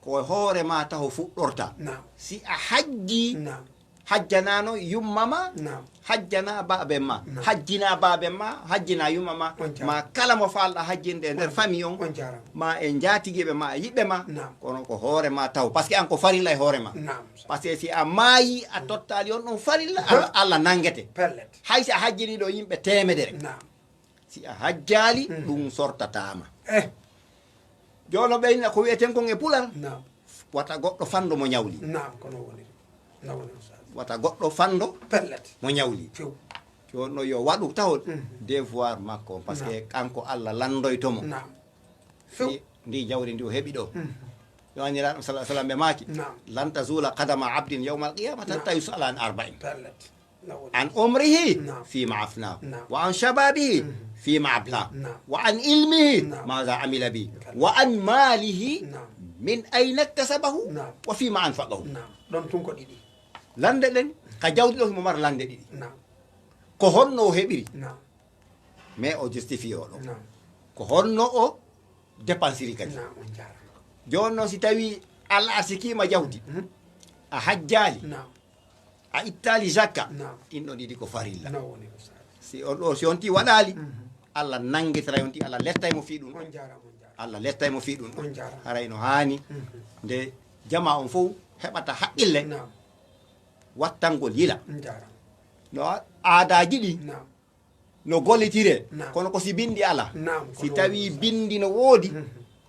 ko hoore ma taho fuɗɗorta. Naam. Si a hajjii, Naam. hajjanaano yumma ma, Naam. hajjanaa baaben ma, Naam. hajjinaa baaben ma, hajjinaa yumma ma, On jaaraama. ma kala mo faalɗa hajjinde e nder On famille on, On jaaraama. ma e njaatigiiɓe ma, e yiɓɓe ma, Naam. kono ko hoore ma taho. Parce que an ko farilla e hoore ma. Naam. Parce que si a maayi, a tottaali on ɗon farilla, Huh? Allah, Allah nanngete. Pellet. Hay si a hajjinii ɗo yimɓe teemedere. Naam. Si a hajjaali, Mm. ɗum sortataama. Eh. Jooni ɓeyna ko wi'eten kon e Pular, Naam. wata goɗɗo fanndo mo ñawli. Naam, ko no woniri. No woniri, ustaas. Wata goɗɗo fanndo Pellet. mo ñawli. Few. Jooni no yo waɗu taho Mhm. devoir makko, parce que Naam. kanko Allah lanndoyto mo. Naam. Few. Ndi, ndi jawdi ndi o heɓi ɗo. Mhm. Yo Nulaaɗo sallallahu alaihi wasallam ɓe maaki, Naam. "Lan tazula qadama abdin yawmal qiyamati Naam. hatta yus'ala an arba'in." Pellet. No woni. An umrihi Naam. fima afna. Naam. Wa an shababihi Mhm. fima abla. Naam. Wa an ilmihi Naam. maza amila bi. Pellet. Wa an malihi Naam. Min ayna iktasabahu Naam. Wa fima anfaqahu. Naam. Ɗon tun ko ɗiɗi. Lannde ɗen, ka jawdi ɗon himo mara lannde ɗiɗi. Naam. Ko honno o heɓiri? Naam. Mais o justifié o ɗon. Naam. Ko honno o dépensiri kadi. Naam, on jaaraama. Jooni noon si tawi Allah arsikiima jawdi, Mhm. a hajjaali, Naam. a ittaali zakka, Naam. ɗin ɗon ɗiɗi ko farilla. No woni ko saabi. Si on ɗo, si on ti waɗaali, Mhm. Allah nanngitray on ti, Allah lettay mo fii ɗum. On jaaraama, on jaaraama. Allah lettay mo fii ɗum. On jaaraama. Haray no haani Mhm. nde jamaa on fof heɓata haqqille Naam. wattangol yila. On jaaraama. No aadaaji ɗi Naam. no gollitiree, Naam. Kono ko si binndi alaa. Naam, ko Si ɗum tawii woni. binndi no woodi, Mhm.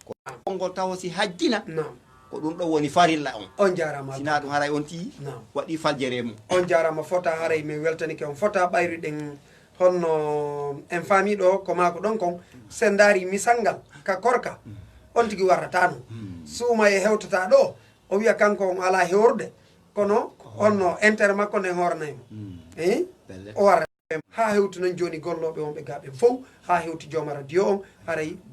ko konngol taw si hajjina, Naam. ko ɗum ɗon woni farilla on. On jaaraama. Sinaa ɗum haray on ti Naam. waɗi faljere mum. On jaaraama, fota haray min weltanike on, fota ɓayruɗen honno en faami ɗo ko maako ɗon kon. Sen ndaari misal ngal ka korka, on tigi warrata no. Suuma e hewtata ɗo, o wiya kanko on alaa hewrude, kono honno intérêt makko nden hoornay mo. Eh? Belle. O warra haa hewti noon jooni gollooɓe wonɓe gaa ɓen fof, haa hewti jooma radio on, haray